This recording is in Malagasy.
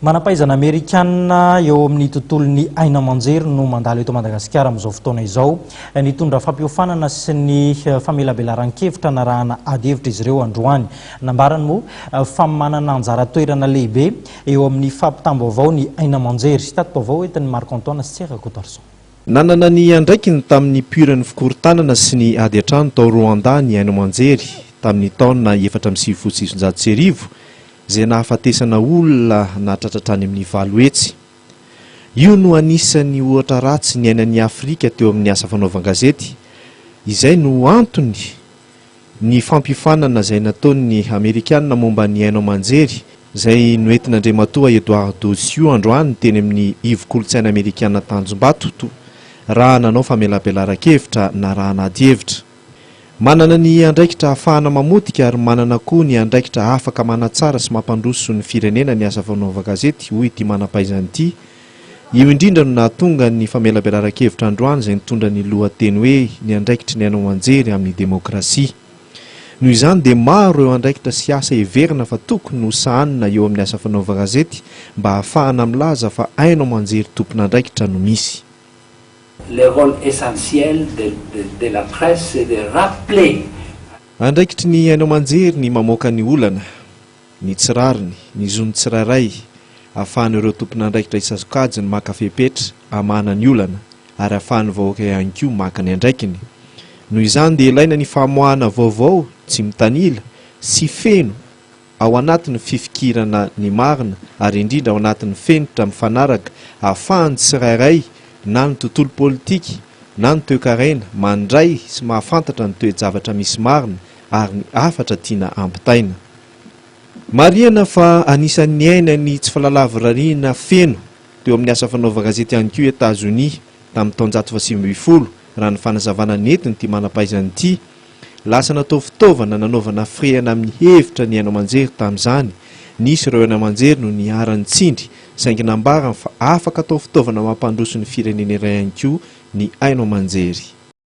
Manam-pahaizana amerikanina eo amin'ny tontolon'ny haino aman-jery no mandalo eto Madagasikara amin'izao fotoana izao. Nitondra fampiofanana sy ny famelabelaran-kevitra narahana ady hevitra izy ireo androany. Nambarany moa fa manana anjara toerana lehibe eo amin'ny fampitam-baovao ny haino aman-jery. Tati-baovao entin'i Marc Antoine sy Thierry Rakotoarison. Nanana ny andraikiny tamin'ny nipoiran'ny fikorontanana sy ny ady an-trano tao Rwanda ny haino aman-jery tamin'ny taona 1994, izay nahafatesana olona nahatratra hatrany amin'ny 800. Io no anisan'ny ohatra ratsy niainan'i Afrika teo amin'ny asa fanaovan-gazety, izay no antony ny fampiofanana izay nataon'ny Amerikanina momba ny haino aman-jery, izay noentin'Andriamatoa Eduardo Sio androany teny amin'ny Ivon-kolontsaina Amerikana Tanjombato, raha nanao famelabelaran-kevitra narahana adihevitra. Manana ny andraikitra ahafahana mamotika ary manana koa ny andraikitra afaka manatsara sy mampandroso ny firenena ny asa fanaovan-gazety, hoy ity manam-pahaizana ity. Io indrindra no nahatonga ny famelabelaran-kevitra androany izay nitondra ny lohateny hoe Ny andraikitry ny haino aman-jery amin'ny demokrasia. Noho izany dia maro ireo andraikitra sy asa heverina fa tokony ho sahanina eo amin'ny asa fanaovan-gazety mba ahafahana milaza fa haino aman-jery tompon'andraikitra no misy. Le rôle essentiel de de la presse c'est de rappeler. Andraikitry ny haino aman-jery ny mamoaka ny olana, ny tsy rariny, ny zon'ny tsirairay, ahafahan'ireo tompon'andraikitra isan-sokajiny maka fepetra hamahana ny olana ary ahafahan'ny vahoaka ihany koa maka ny andraikiny. Noho izany dia ilaina ny famoahana vaovao tsy mitanila sy feno ao anatin'ny fifikirana ny marina ary indrindra ao anatin'ny fenitra mifanaraka ahafahan'ny tsirairay na ny tontolo politika na ny toekarena mandray sy mahafantatra ny toe-javatra misy marina ary ny hafatra tiana ampitaina. Marihana fa anisan'ny niaina ny tsy fahalalavorariana feno teo amin'ny asa fanaovan-gazety ihany koa i Etazonia tamin'ny taonjato faha-19 raha ny fanazavana nentin'ity manam-pahaizana ity. Lasa natao fitaovana nanaovana firehana amin'ny hevitra ny haino aman-jery tamin'izany. Nisy ireo haino aman-jery no niharan'ny tsindry, saingy nambarany fa afaka atao fitaovana mampandroso ny firenena iray ihany koa ny haino aman-jery.